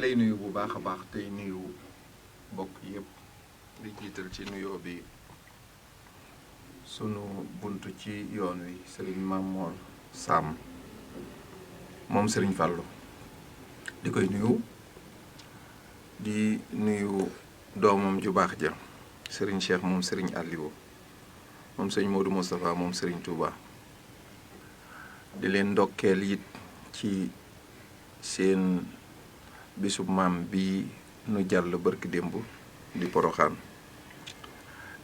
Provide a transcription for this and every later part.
lay nuyu bu baax a baax tey nuyu mbokk yëpp di jiital ci nuyoo bi sunu buntu ci yoon wi Serigne Mamour Sam moom Serigne Fallou di koy nuyu di nuyu doomam ju baax ja Serigne Cheikh moom Serigne Aliou moom Serigne Modou Moustapha moom Serigne Touba di leen ndokkeel it ci seen bisub maam bi nu jàll barki démb di Poroxaan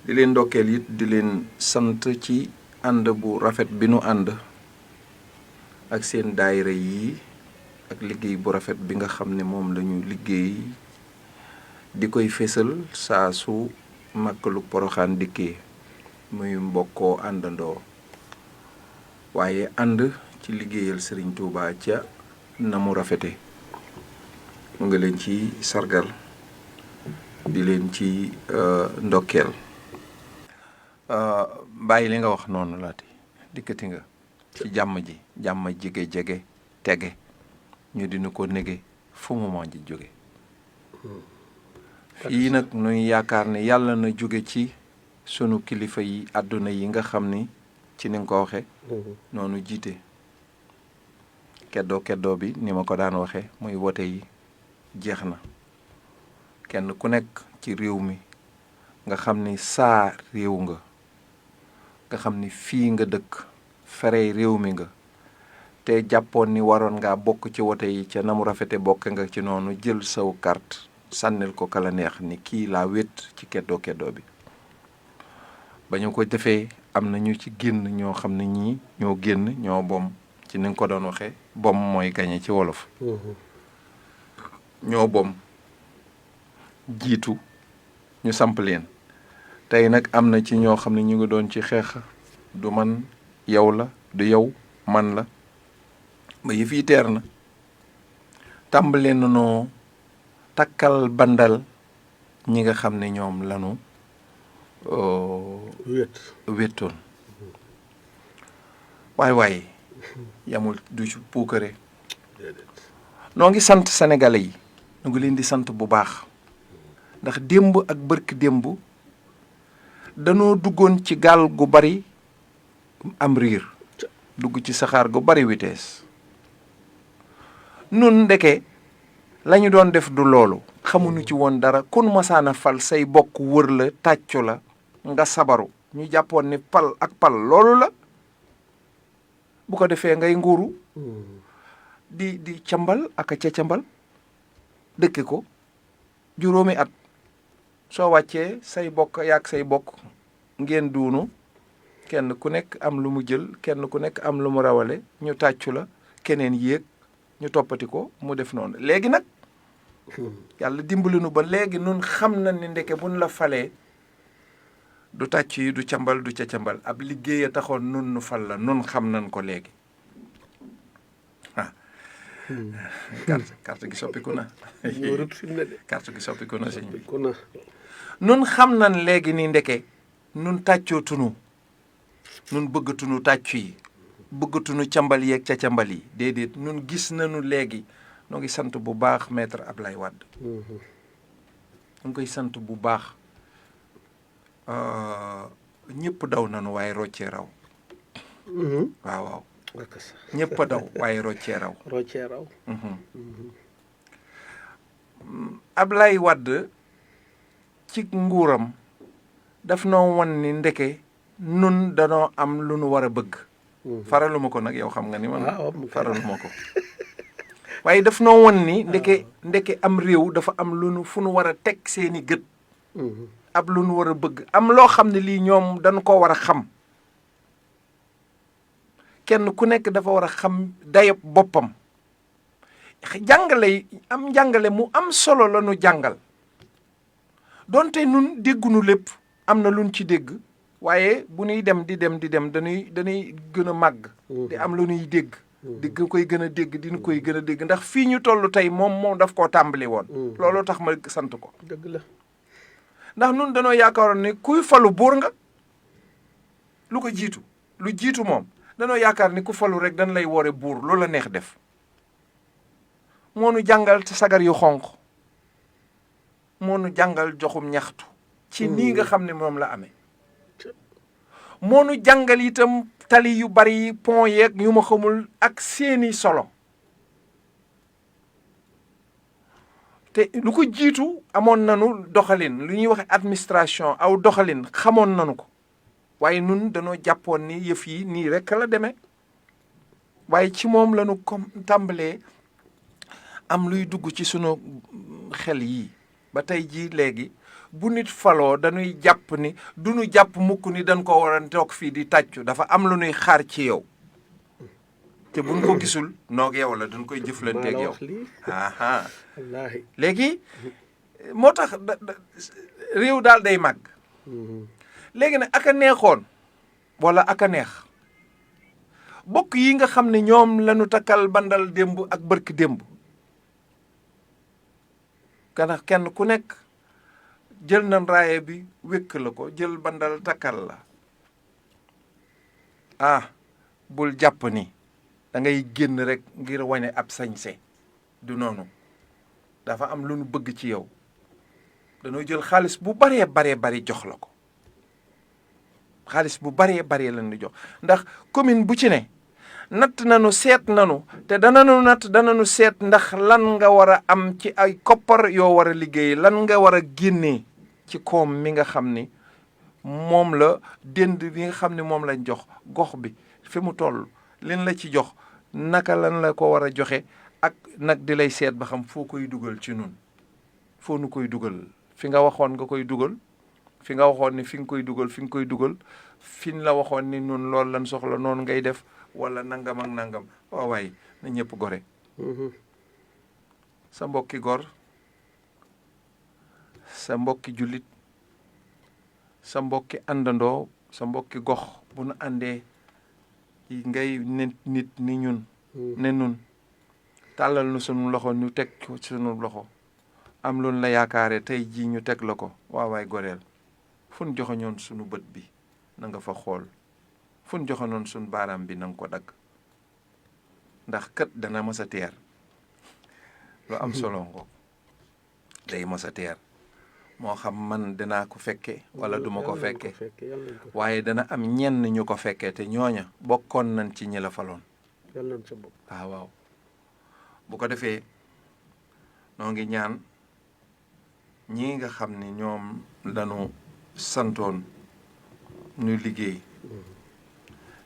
di leen ndokkeel it di leen sant ci ànd bu rafet bi nu ànd ak seen daayira yi ak liggéey bu rafet bi nga xam ne moom lañu liggéey di koy fésal saa su màggalu Poroxaan dikkee muy mbokkoo àndandoo waaye ànd ci liggéeyal Serigne Touba ca na mu rafete mu ngi leen ci sargal di leen ci ndokkeel bàyyi li nga wax noonu laati dikkati nga ci jàmm ji jàmm jige jege tege ñu dina ko nege fu mu moo ji jóge fii nag nuy yaakaar ne yàlla na jóge ci sunu kilifa yi àdduna yi nga xam ni ci ni nga ko waxe noonu jiite keddoo bi ni ma ko daan waxe muy wote yi jeex na kenn ku nekk ci réew mi nga xam ni saa réew nga xam ni fii nga dëkk ferey réew mi nga te jàppoon ni waroon ngaa bokk ci wote yi ca na mu rafete bokk nga ci noonu jël saw carte sànnil ko kala neex ni kii laa wét ci keddoo bi ba ñu ko defee am na ñu ci génn ñoo xam ne ñii ñoo génn ñoo bom ci ni nga ko doon waxee bom mooy gañe ci wolof ñoo bom jiitu ñu samp leen tey nag am na ci ñoo xam ne ñu ngi doon ci xeex du man yow la du yow man la ba yëf yi teer na tàmbalee na noo takkal bandal ñi nga xam ne ñoom lanu wéttoon waay yamul du ci puukare noo ngi sant sénégalais yi ñu ngi leen di sant bu baax ndax démb ak bërki démb danoo duggoon ci gaal gu bari am riir dugg ci saxaar gu bari vitesse nun ndeke lañu doon def du loolu xamuñu ci woon dara kun masaana fal say bokk wër la tàccu la nga sabaru ñu jàppoon ni pal ak pal loolu la bu ko defee ngay nguuru di cambal ak a ca cambal dëkke ko juróomi at soo wàccee say bokk yaag say bokk ngeen duunu kenn ku nekk am lu mu jël kenn ku nekk am lu mu rawale ñu tàccu la keneen yéeg ñu toppati ko mu def noonu léegi nag yàlla dimbali nu ba léegi nun xam na ni ndeke buñ la falee du tàcc yi du cambal du ca cambal ab liggéey a taxoon nun nu fal la nun xam nañ ko léegi carte gi soppiku na carte gi soppiku na sëñ bi nun xam nañ léegi ni ndeke nun tàccootunu nun bëggatunu tàccu yi bëggatunu cambal yeeg ca cambal yi déedéet nun gis nañu léegi noo ngi sant bu baax maître Ablaye Wade ñu ngi koy sant bu baax ñëpp daw nañu waaye roccee raw waaw ñëpp a daw waaye roccee raw Ablaye Wade ci nguuram daf noo wan ni ndeke nun danoo am lu nu war a bëgg faraluma ko nag yow xam nga ni man faraluma ko waaye daf noo wan ni ndeke am réew dafa am lu nu fu nu war a teg seeni gët ab lu nu war a bëgg am loo xam ne lii ñoom dañu ko war a xam kenn ku nekk dafa war a xam dayob boppam jàngale mu am solo la nu jàngal donte nun déggunu lépp am na luñ ci dégg waaye bu ñuy dem di dem dañuy gën a màgg di am lu ñuy dégg di koy gën a dégg dina koy gën a dégg ndax fii ñu toll tey moom daf koo tàmbali woon looloo tax ma sant ko dëgg la ndax nun dañoo yaakaaroon ne kuy falu buur nga lu jiitu moom danoo yaakaar ni ku falu rek dañ lay woore buur lu la neex def moo nu jàngal sagar yu xonq moo nu jàngal joxum ñaxtu ci nii nga xam ne moom la amee moo nu jàngal itam tali yu bari yi pont yeeg yu ma xamul ak seeni solo te lu ko jiitu amoon nanu doxalin lu ñuy wax administration aw doxalin xamoon nanu ko waaye nun dañoo jàppoon ni yëf yi nii rekk la demee waaye ci moom lañu comme tàmbalee am luy dugg ci sunu xel yi ba tey jii léegi bu nit faloo dañuy jàpp ni duñu jàpp mukk ni dañ ko war a toog fii di tàccu dafa am lu ñuy xaar ci yow te buñ ko gisul noog yow la dañ koy jëflanteeg yow aha léegi moo tax réew daal day màgg léegi nag aka neexoon wala aka neex bokk yi nga xam ne ñoom lañu takkal bandal démb ak bërki démb kana kenn ku nekk jël na raaye bi wékk la ko jël bandal takkal la ah bul jàpp ni da ngay génn rek ngir wane ab sañse du noonu dafa am lu nu bëgg ci yow dañoo jël xaalis bu baree bari jox la ko xaalis bu baree lañ di jox ndax commune bu ci ne natt nanu seet nanu te dananu seet ndax lan nga war a am ci ay koppar yoo war a liggéey lan nga war a génnee ci koom mi nga xam ni moom la dend bi nga xam ne moom lañ jox gox bi fi mu toll leen la ci jox naka lan la ko war a joxe ak nag di lay seet ba xam foo koy dugal ci nun foo nu koy dugal fi nga waxoon nga koy dugal fi nga waxoon ni fi nga koy dugal fi nga koy dugal fi la waxoon ni nun loolu lan soxla noonu ngay def wala nangam ak nangam waaw waay na ñëpp gore sa mbokki gor sa mbokki jullit sa mbokki àndandoo sa mbokki gox bu nu àndee ngay nit ni ñun ne nun tàllal nu sunu loxo ñu teg sunu loxo am loolu la yaakaare tey jii ñu teg la ko waaw waay goreel fu ñu joxoñoon sunu bët bi na nga fa xool fu ñu joxoñoon sunu baaraam bi na nga ko dagg ndax kat dana mës a teer lu am solo ngoog day mës a teer moo xam man dinaa ko fekke wala duma ko fekke waaye dana am ñenn ñu ko fekkee te ñooña bokkoon nañ ci ñi la faloon waaw bu ko defee noo ngi ñaan ñi nga xam ni ñoom lañu santoon ñu liggéey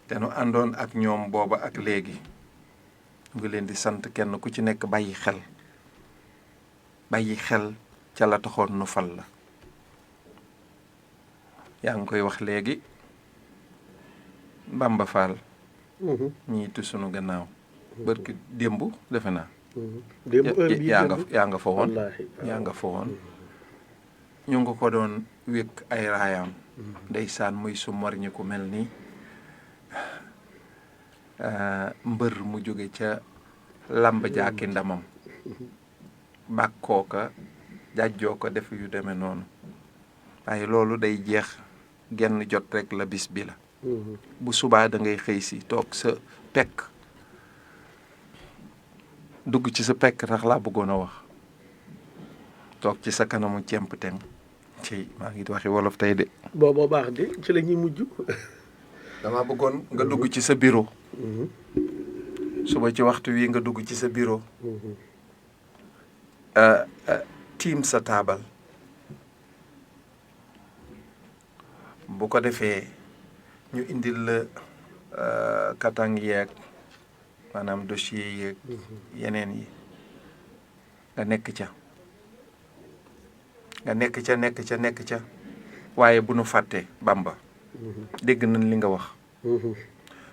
te nu àndoon ak ñoom booba ak léegi ngi leen di sant kenn ku ci nekk bàyyi xel ca la taxoon nu fal la yaa ngi koy wax léegi Bamba Fall ñiitu sunu gannaaw bërki démb defe naa yaa nga fa woon ñu ngi ko doon wékk ay raayam ndeysaan muy su morñi ku mel ni mbër mu jóge ca làmb jaaki ndamam bàkkoo ka jàjjoo ko def yu demee noonu waaye loolu day jeex genn jot rek la bis bi la bu subaa da ngay xëy si toog sa pekk dugg ci sa pekk tax laa bëggoon a wax toog ci sa kanamu cemp teng ci maa ngi waxi wolof tey de boo baax de ci la ñuy mujj dama bëggoon nga dugg ci sa bureau suba ci waxtu wi nga dugg ci sa bureau tiim sa taabal bu ko defee ñu indil la katang yeeg maanaam dossier yeeg yeneen yi nga nekk ca waaye bu nu fàtte Bamba dégg nañ li nga wax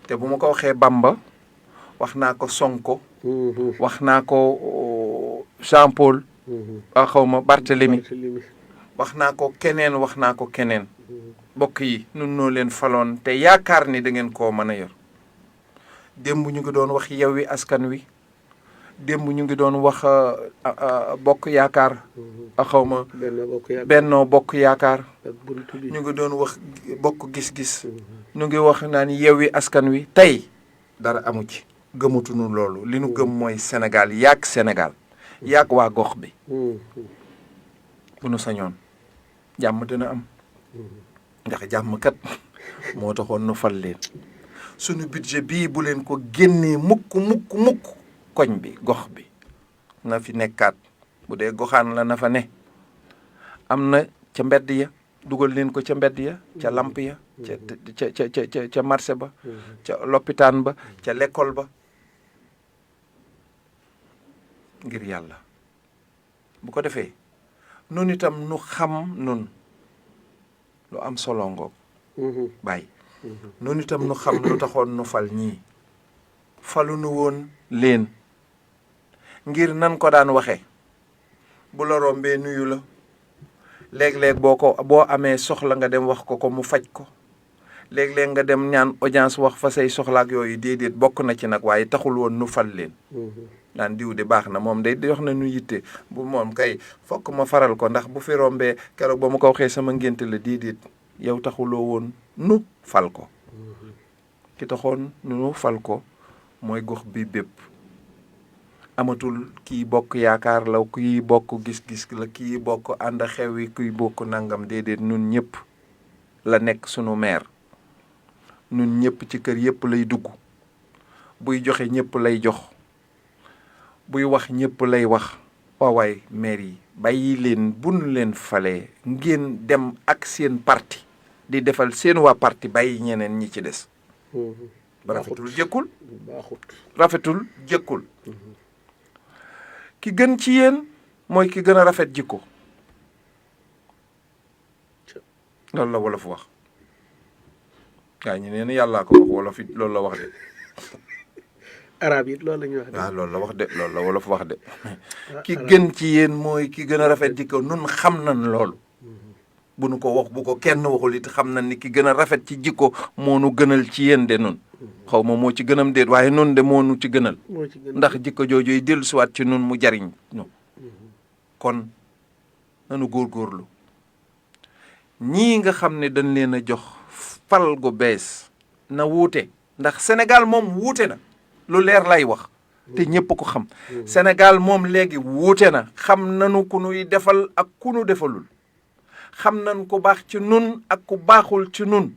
te bu ma ko waxee Bamba wax naa ko Sonko wax naa ko Jean Paul xawma Barthélemy wax naa ko keneen bokk yi nun noo leen faloon te yaakaar ni da ngeen koo mën a yor démb ñu ngi doon wax Yewwi Askan Wi démb ñu ngi doon wax bokk yaakaar xawma Benno Bokk Yaakaar ñu ngi doon wax bokk gis-gis ñu ngi wax naan Yewwi Askan Wi tey dara amu ci gëmatuñu loolu li nu gëm mooy Sénégal yaak Sénégal yàgg waa gox bi bu nu sañoon jàmm dina am ndax jàmm kat moo taxoon nu fal leen sunu budget bii bu leen ko génnee mukk koñ bi gox bi na fi nekkaat bu dee goxaan la na fa ne am na ca mbedd ya dugal leen ko ca mbedd ya ca lamp ya ca marché ba ca lopitaan ba ca l'école ba ngir yàlla bu ko defee nun itam nu xam nun lu am solo ngoog bàyyi nun itam nu xam lu taxoon nu fal ñii falu nu woon leen ngir nan ko daan waxe bu la rombee nuyu la léeg-léeg boo amee soxla nga dem wax ko mu faj ko léeg-léeg nga dem ñaan audience wax fa say soxlaak yooyu déedéet bokk na ci nag waaye taxul woon nu fal leen naan diw de baax na moom day wax na nu yitte bu moom kay fokk ma faral ko ndax bu fi rombee keroog ba ma ko waxee sama ngénte la déedéet yow taxuloo woon nu fal ko ki taxoon nu fal ko mooy gox bi bépp amatul kii bokk yaakaar la kii bokk gis-gis la kii bokk ànd xew yi kii bokk nangam déedéet nun ñëpp la nekk sunu maire nun ñëpp ci kër yëpp lay dugg buy joxe ñëpp lay jox buy wax ñëpp lay wax waawaay maire yi bàyyi leen bu nu leen falee ngeen dem ak seen parti di defal seen waa parti bàyyi ñeneen ñi ci des rafetul jëkkul rafetul jëkkul ki gën ci yéen mooy ki gën a rafet jikko loolu la wolof wax gaa ñi nee na yàllaa ko wax wolof it loolu la wax de arab yi loolu la ñuy wax de waaw loolu la wax de loolu la wolof wax de ki gën ci yéen mooy ki gën a rafet jikko nun xam nañ loolu bu nu ko wax bu ko kenn waxul it xam na ni ki gën a rafet ci jikko moo nu gënal ci yéen de nun xaw ma moo ci gënam déet waaye nun de moo nu ci gënal ndax jikko joojuy dellu siwaat ci nun mu jariñ nu kon nanu góorgóorlu ñii nga xam ne dañ leen a jox fal gu bees na wuute ndax Sénégal moom wuute na lu leer lay wax te ñëpp ko xam Sénégal moom léegi wuute na xam nanu ku nuy defal ak ku nu defalul xam nañ ku baax ci nun ak ku baaxul ci nun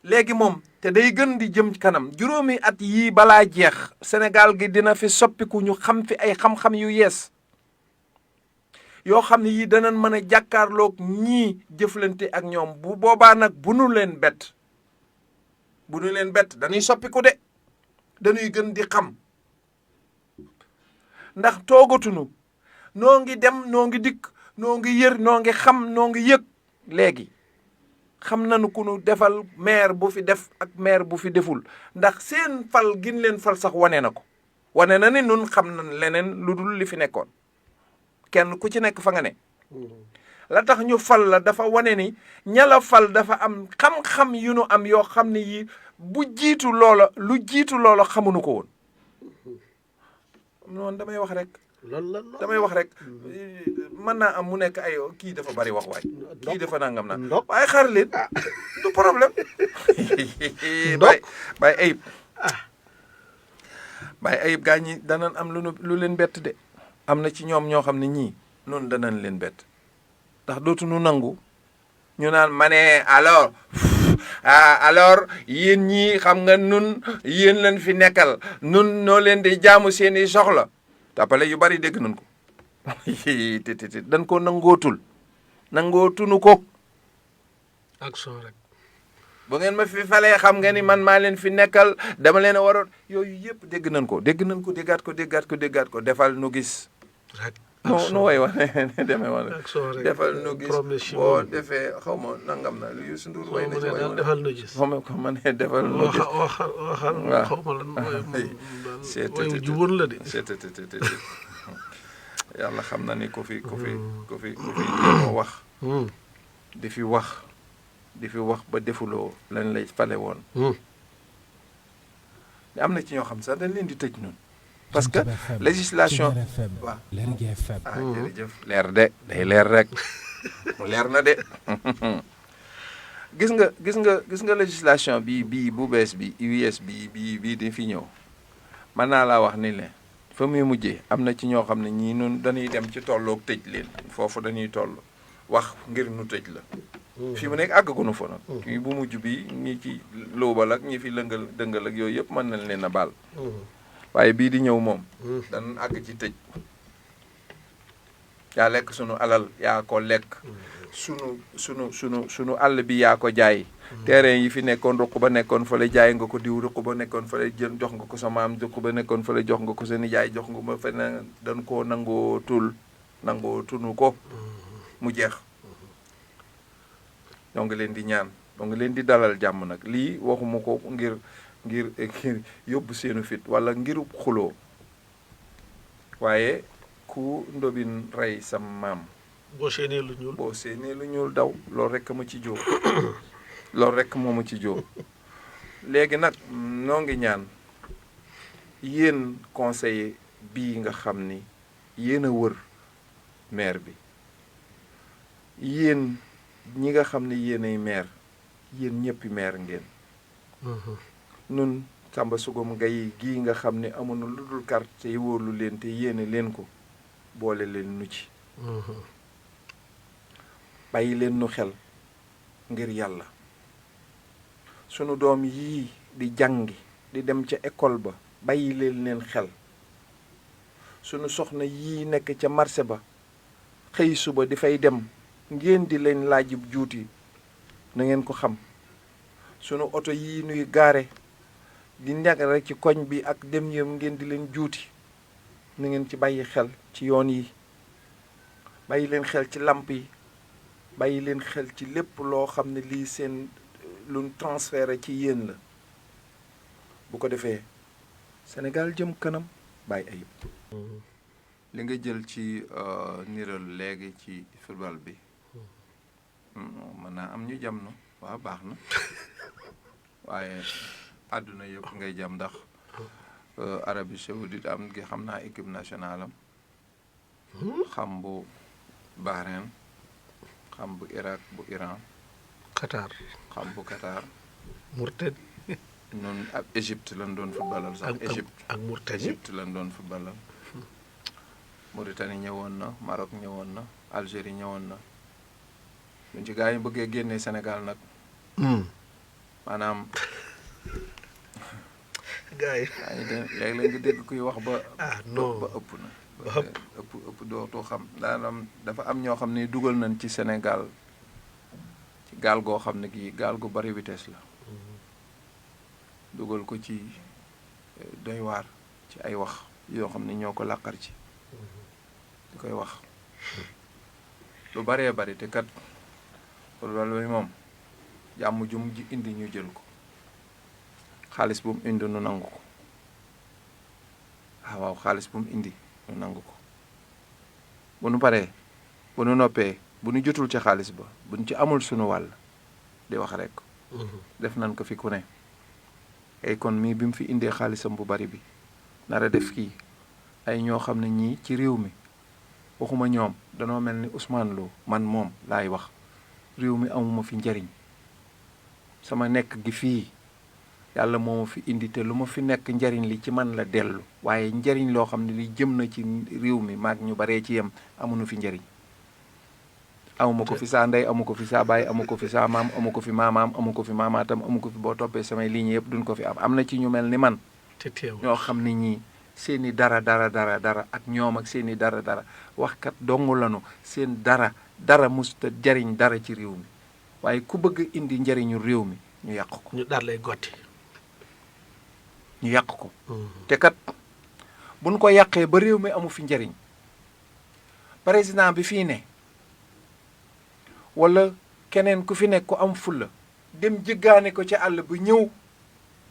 léegi moom te day gën di jëm kanam juróomi at yii balaa jeex Sénégal gi dina fi soppiku ñu xam fi ay xam-xam yu yees yoo xam ne yii danañ mën a jàkkaarloog ñii jëflante ak ñoom bu boobaa nag bu nu leen bett dañuy soppiku de dañuy gën di xam ndax toogatunu noo ngi dem noo ngi dikk noo ngi yër noo ngi xam noo ngi yëg léegi xam nañu ku nu defal maire bu fi def ak maire bu fi deful ndax seen fal gin leen fal sax wane na ko wane na ni nun xam nañ leneen lu dul li fi nekkoon kenn ku ci nekk fa nga ne la tax ñu fal la dafa wane ni ña la fal dafa am xam-xam yu nu am yoo xam ne yi bu jiitu loola lu jiitu loola xamuñu ko woon noonu damay wax rek damay wax rek mën naa am mu nekk ay kii dafa bari wax waay kii dafa nangam na waaye xaar leen du problème bay ayib gaa ñi danañ am lu leen bett de am na ci ñoom ñoo xam ne ñii noonu danañ leen bett ndax dootuñu nangu ñu naan ma ne alors yéen ñii xam nga nun yéen lañ fi nekkal nun noo leen di jaamu seeni soxla tapale yu bari dégg nañ ko te dañ ko nangootunu ko action rek bu ngeen ma fi falee xam nga ni man maa leen fi nekkal dama leen a waroon yooyu yëpp dégg nañ ko déggaat ko defal nu gis rek nu way wax ne demee woon defal nu gis boo promotion defee xaw ma nangam na lu Youssou Ndour way na ci way defal nu gis xaw ma ko ma ne defal nu gis waxal waaw xaw ma lan c'est mooy juboon la de yàlla xam na ni ku fi jéem wax di fi wax ba defuloo lañ lay fale woon am na ci ñoo xam sax dañ leen di tëj noonu parce que législation waaw jërëjëf leer de day leer rek leer na de gis nga législation bii bu bees bi US bii di fi ñëw mën naa laa wax ni le fa muy mujjee am na ci ñoo xam ne ñii nun dañuy dem ci tolloog tëj leen foofu dañuy toll wax ngir nu tëj la fi mu nekk àggagunu fa nag kii bu mujj bi ñi ci luubal ak ñi fi lëngal dëngal ak yooyu yëpp mën nañ leen a baal waaye bii di ñëw moom dañ àgg ci tëj yaa lekk sunu alal yaa ko lekk sunu àll bi yaa ko jaay terrain yi fi nekkoon ruq ba nekkoon fële jaay nga ko diw ruq ba nekkoon fële jël jox nga ko sa maam ruq ba nekkoon fële jox nga ko sa nijaay jox nga ma feneen dañ koo nangoo tunu ko mu jeex ñoo ngi leen di ñaan ñoo ngi leen di dalal jàmm nag lii waxuma ko ngir yóbbu seenu fit wala ngirub xuloo waaye ku ndobin rey sa maam boo séenee lu ñuul daw loolu rekk ma ci jóo loolu rekk moo ma ci jóo léegi nag noo ngi ñaan yéen conseiller bii nga xam ni yéen a wër maire bi yéen ñi nga xam ne yéenay maire yéen ñëppi maire ngeen nun Samba Sugum Gaye gii nga xam ne amuñu lu dul carte yi wóorlu leen te yéene leen ko boole leen nu ci bàyyi leen nu xel ngir yàlla sunu doom yii di jàngi di dem ca école ba bàyyi leen xel sunu soxna yii nekk ca marché ba xëy suba di fay dem ngeen di leen laajib juuti na ngeen ko xam sunu oto yii nuy gaare di nekk rek ci koñ bi ak dem yëm ngeen di leen juuti na ngeen ci bàyyi xel ci yoon yi bàyyi leen xel ci làmp yi bàyyi leen xel ci lépp loo xam ne lii seen luñ transféré ci yéen la bu ko defee Sénégal jëm kanam bàyyi ayib li nga jël ci niral léegi ci football bi mën naa am ñu jam na waaw baax na waaye àdduna yëpp ngay jam ndax Arabie Saoudite am gi xam naa équipe nationale am xam bu Bahreïn xam bu Irak bu Iran Qatar xam bu Qatar Murtad noonu ak Égypte lañ doon footballal sax ak Murtad Égypte lañ doon footballal Mauritanie ñëwoon na Maroc ñëwoon na Algérie ñëwoon na buñ ci gaa yi bëggee génnee Sénégal nag maanaam gaa yi léeg-léeg nga dégg kuy wax ba non ba ëpp na ëpp dootoo xam daanam dafa am ñoo xam ne dugal nañ ci Sénégal ci gaal goo xam ne gii gaal gu bari vitesse la dugal ko ci doy waar ci ay wax yoo xam ne ñoo ko làqar ci di koy wax lu baree bari te kat loolu moom jàmm jum ji indi ñu jël ko xaalis bu mu indi nu nangu ko waaw xaalis bu mu indi nu nangu ko bu nu paree bu nu noppee bu nu jotul ci xaalis ba bu nu ci amul sunu wàll di wax rek def nañ ko fi ku ne ay kon mii bi mu fi indee xaalisam bu bari bi nara def kii ay ñoo xam ne ñii ci réew mi waxuma ñoom danoo mel ni Usmaan Lo man moom laay wax réew mi amuma fi njariñ sama nekk gi fii yàlla moo ma fi indi te lu ma fi nekk njariñ li ci man la dellu waaye njariñ loo xam ne li jëm na ci réew mi maag ñu baree ci yem amuñu fi njariñ amuma ko fi saa ndey amu ko fi saa baay amu ko fi saa maam amu ko fi maamaam amu ko fi maamaatam amu ko fi boo toppee samay ligne yëpp duñ ko fi am na ci ñu mel ni man ñoo xam ne ñii seeni dara ak ñoom ak seeni dara waxkat dong lanu seen dara musta jariñ dara ci réew mi waaye ku bëgg indi njariñu réew mi ñu yàq ko ñu daal lay gotti ñu yàq ko te kat buñ ko yàqee ba réew mi amu fi njariñ président bi fii ne wala keneen ku fi nekk ku am fulla dem jëggaane ko ci àll bi ñëw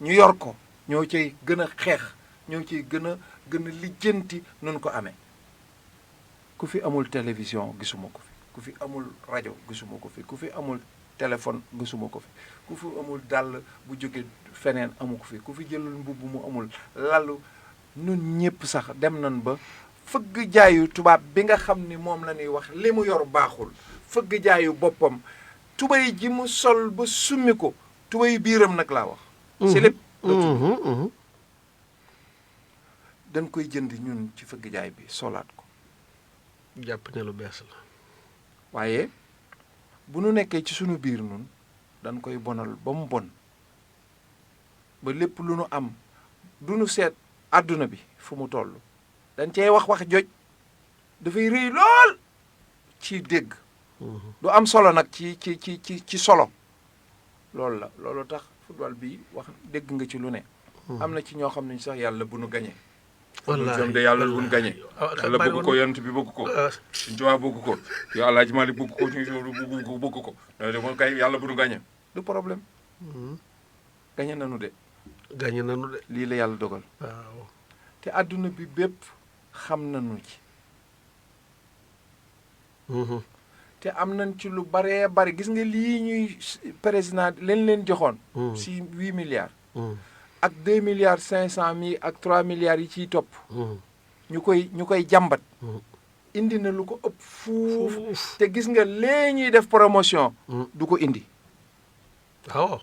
ñu yor ko ñoo ciy gën a xeex ñoo ciy gën a lijjanti nun ko amee ku fi amul télévision gisuma ko fi ku fi amul rajo gisuma ko fi ku fi amul téléphone gisuma ko fi ku fi amul dàll bu jóge feneen amu ko fi ku fi jëlul mbubb mu amul lalu nun ñépp sax dem nañ ba fëgg jaayu tubaab bi nga xam ni moom la ñuy wax li mu yor baaxul fëgg jaayu boppam tubay ji mu sol ba summi ko tubay biiram nag laa wax si lépp dañ koy jënd ñun ci fëgg jaay bi solaat ko jàpp ne lu bees la. waaye bu nu nekkee ci sunu biir nun dañ koy bonal ba mu bon ba lépp lu nu am du nu seet àdduna bi fu mu toll dañ cey wax joj dafay rëy lool ci dégg du am solo nag ci solo loolu la loolu tax football bi wax dégg nga ci lu ne am na ci ñoo xam ne sax yàlla bu nu gañee wallaahi de yàlla bu nu gañee yàlla bëgg ko yonent bi bëgg ko suñu tubaab bëgg ko yow Alaaji Maalik bëgg ko ñu bëgg ko moom kay yàlla bu nu gañee du problème gañe nanu de gañe nanu de lii la yàlla dogal waaw te àdduna bi bépp xam nañu ci te am nañ ci lu baree bari gis nga lii ñuy président leen joxoon si 8 milliards ak 2 milliards 500 mille ak 3 milliards yi ciy topp ñu koy jàmbat indi na lu ko ëpp fuuf te gis nga lee ñuy def promotion du ko indi waaw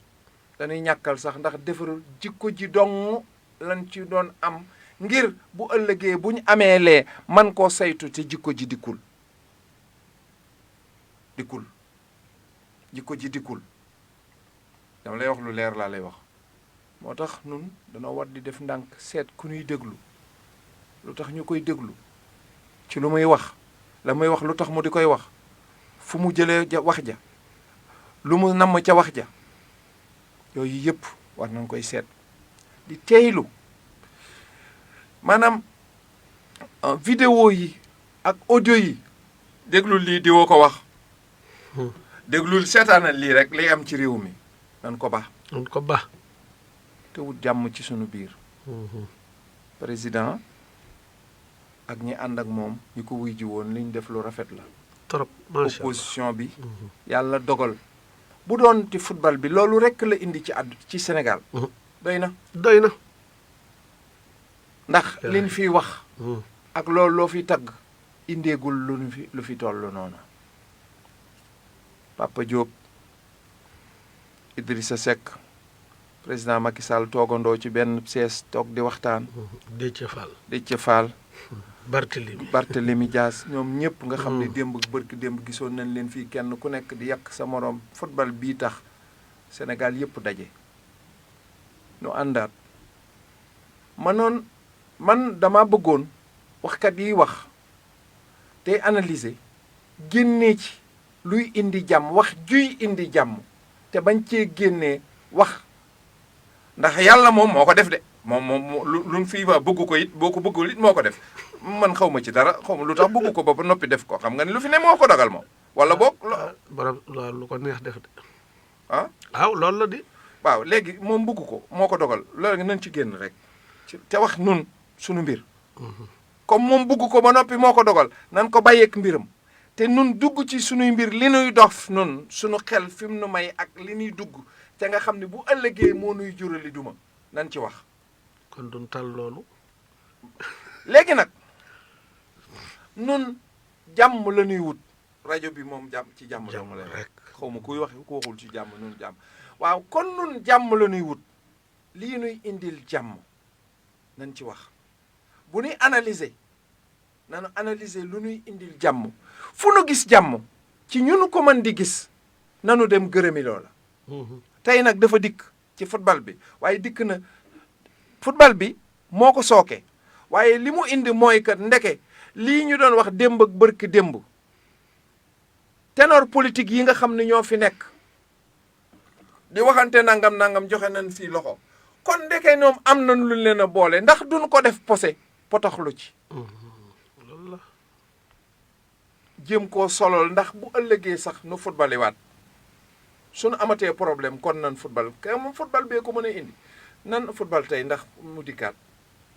dañuy ñàkkal sax ndax defarul jikko ji dong lan ci doon am ngir bu ëllëgee bu ñu amee lee man koo saytu te jikko ji dikkul jikko ji dikkul dama lay wax lu leer laa lay wax moo tax nun dana war di def ndànk seet ku ñuy déglu lu tax ñu koy déglu ci lu muy wax la muy wax lu tax mu di koy wax fu mu jëlee wax ja lu mu namm ca wax ja yooyu yëpp war nañ koy seet di teeylu maanaam vidéo yi ak audio yi déglul lii di woo ko wax déglul seetaanal lii rek li am ci réew mi nan ko baax te wut jàmm ci sunu biir président ak ñi ànd ak moom ñi ko wuy ji woon li ñu def lu rafet la trop macha Allah opposition bi yàlla dogal bu doon ci football bi loolu rekk la indi ci Sénégal doy na ndax liñ fiy wax ak loolu loo fi tagg indeegul lu fi toll noonu Papa Diop Idrissa Seck président Macky Sall toogandoo ci benn sees toog di waxtaan Déthié Fall Barthélemy Dias ñoom ñëpp nga xam ne démb gisoon nañ leen fii kenn ku nekk di yàq sa moroom football bii tax Sénégal yëpp daje ñu àndaat man dama bëggoon waxkat yi wax tey analyser génnee ci luy indi jàmm wax juy indi jàmm te bañ cee génnee wax ndax yàlla moom moo ko def de moom luñ fii ba bëgg ko it boo ko bëggul it moo ko def man xaw ma ci dara xaw ma lu tax bëgg ko ba noppi def ko xam nga ne lu fi ne moo ko dogal moom wala boog borom lu ko neex def de waaw loolu la di waaw léegi moom bëgg ko moo ko dogal loolu nañ ci génn rek te wax nun sunu mbir comme moom bëgg ko ba noppi moo ko dogal nan ko bàyyeek mbiram te nun dugg ci sunuy mbir li nuy dof nun sunu xel fi mu nu may ak li nuy dugg te nga xam ne bu ëllëgee moo nuy jurali duma nan ci wax kon duñ tal loolu léegi nag nun jàmm la ñuy wut rajo bi moom ci jàmm la rek xaw ma kuy wax ku waxul ci jàmm nun jàmm waaw kon nun jàmm la ñuy wut lii nuy indil jàmm nañ ci wax bu nuy analyser nanu analyser lu nuy indil jàmm fu nu gis jàmm ci ñunu ko mën di gis nanu dem gërëmi loola tey nag dafa dikk ci football bi waaye dikk na football bi moo ko sooke waaye li mu indi mooy kat ndeke lii ñu doon wax démb ak bërki démb ténor politique yi nga xam ne ñoo fi nekk di waxante nangam joxe nañ fii loxo kon ndeke ñoom am nañ lu leen a boole ndax duñ ko def potaxlu ci loolu la jéem koo solol ndax bu ëllëgee sax nu football waat suñu amatee problème kon nan football kay moom football bee ko mën a indi nan football tey ndax mu dikkaat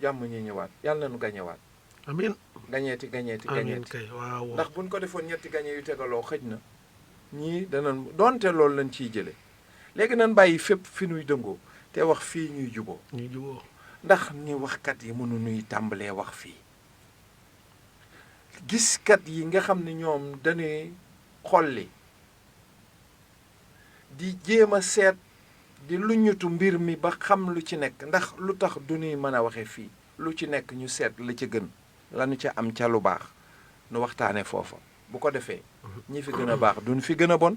jàmm ñi ñëwaat yàlla nañu gañewaat amiin gañeeti kay waaw ndax buñ ko defoon ñetti gañe yu tegaloo xëj na ñii danañ doonte loolu lañ ciy jële léegi nan bàyyi fépp fi nuy dëngoo te wax fii ñuy juboo ndax ni waxkat yi mënu nuy tàmbalee wax fii giskat yi nga xam ne ñoom dañuy xolli di jéem a seet di luñutu mbir mi ba xam lu ci nekk ndax lu tax du ñuy mën a waxe fii lu ci nekk ñu seet la ca gën lanu ca am ca lu baax nu waxtaane foofa bu ko defee ñi fi gën a baax duñ fi gën a bon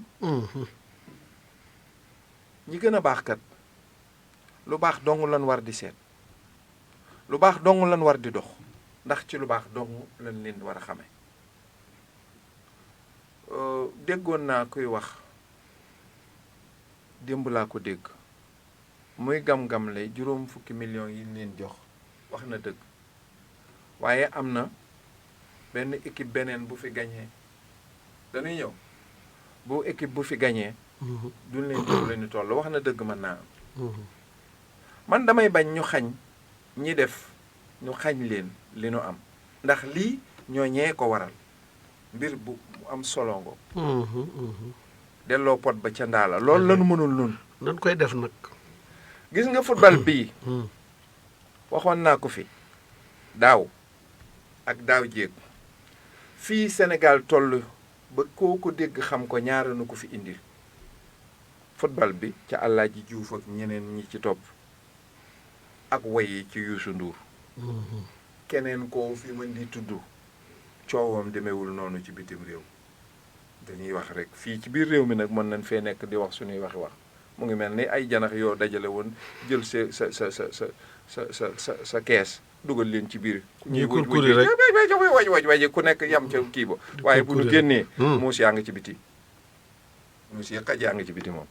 ñi gën a baax kat lu baax dong lan war di seet lu baax dong lan war di dox ndax ci lu baax dong lan leen war a xame déggoon naa kuy wax démb laa ko dégg muy gam-gam lay 50 millions yi leen jox wax na dëgg waaye am na benn équipe beneen bu fi gañee dañuy ñëw bu équipe bu fi gañee duñ leen jox leen toll wax na dëgg mën naa am man damay bañ ñu xañ ñi def ñu xañ leen li nu am ndax lii ñoo ñee ko waral mbir bu am solo ngo delloo pot ba ca ndaala loolu lanu mënul nun nan koy def nag gis nga football bii waxoon naa ko fi daaw ak daaw jéeg fii Sénégal toll ba koo ko dégg xam ko ñaara nu ko fi indil football bi ca Alaaji Juuf ak ñeneen ñi ci topp ak wayi ci Youssou Ndour keneen koo fi mën di tudd coowam demewul noonu ci bitim réew dañuy wax rek fii ci biir réew mi nag mën nañ fee nekk di wax suñuy waxi wax mu ngi mel ni ay janax yoo dajale woon jël sa kees dugal leen ci biir ñuy kurkuri rek waj ku nekk yam ca kii ba waaye bu ñu génnee muus yaa ngi ci biti muus yi xaj yaa ngi ci biti moom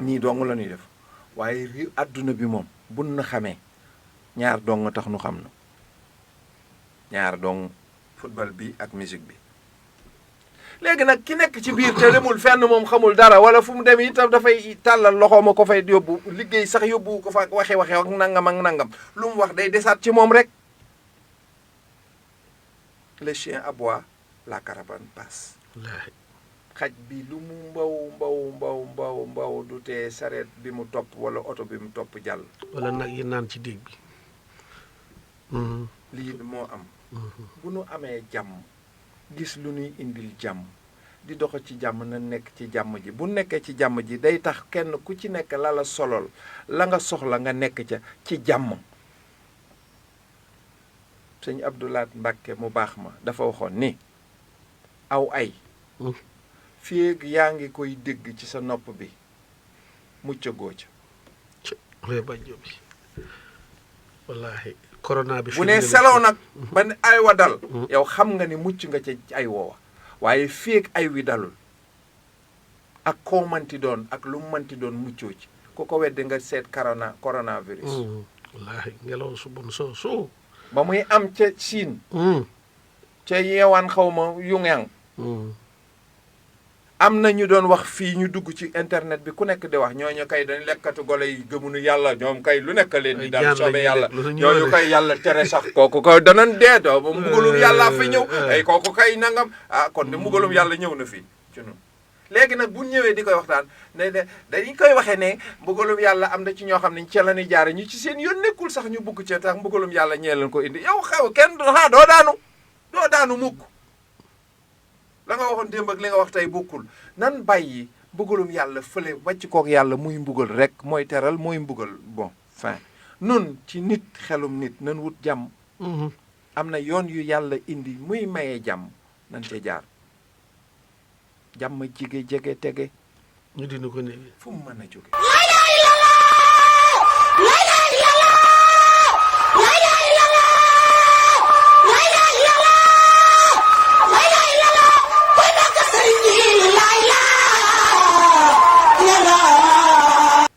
ñii dong la ñuy def waaye réew àdduna bi moom bun na xamee ñaar dong tax nu xam na ñaar dong football bi ak musique bi léegi nag ki nekk ci biir te demul fenn moom xamul dara wala fu mu dem itam dafay tàllal loxoom a ko fay yóbbu liggéey sax yóbbu ko fa waxe ak nangam lu mu wax day desaat ci moom rek le chien aboie la caravane passe xaj bi lu mu mbaw du tee sareet bi mu topp wala oto bi mu topp jàll wala nag yi naan ci dégg bi lii moo am bu nu amee jàmm gis lu ñuy indil jàmm di dox ci jàmm na nekk ci jàmm ji bu nekkee ci jàmm ji day tax kenn ku ci nekk la la solol la nga soxla nga nekk ca ci jàmm sëñ Abdoulaat Mbàkke mu baax ma dafa waxoon ni aw ay féeg yaa ngi koy dégg ci sa nopp bi mucc goo ca bàjjo bi wallaahi corona bi bu ne selaw nag ba ne ay wa dal yow xam nga ni mucc nga ca ay woowa waaye féeg ay wi dalul ak koo manti doon ak lu mu manti doon muccoo ci ku ko weddi nga seet coronavirus wallaahi ngelaw su bon soo ba muy am ca Chine ca yeewaan xaw ma yungyang am na ñu doon wax fii ñu dugg ci internet bi ku nekk di wax ñooñu kay dañ lekkatu golo yi gëmunu yàlla ñoom kay lu nekk leen di daal soobee yàlla ñooñu kay yàlla tere sax kooku kay danan dee doo ba mbugalum yàlla fi ñëw ay kooku kay nangam kon de mbugalum yàlla ñëw na fii ci ñun léegi nag bu ñëwee di koy waxtaan ne dañu koy waxee ne mbugalum yàlla am na ci ñoo xam ne ca la ñuy jaare ñu ci seen yoon nekkul sax ñu bugg ca tax mbugalum yàlla ñee leen ko indi yow xew kenn doo daanu mukk la nga waxoon démb ak li nga wax tey bokkul nan bàyyi mbugalum yàlla fële wàcc kook yàlla muy mbugal rek mooy teral mooy mbugal bon fin nun ci nit xelum nit nan wut jàmm am na yoon yu yàlla indi muy mayee jàmm nan ca jaar jàmm jige jege tege ñu dina ko ne fu mu mën a jóge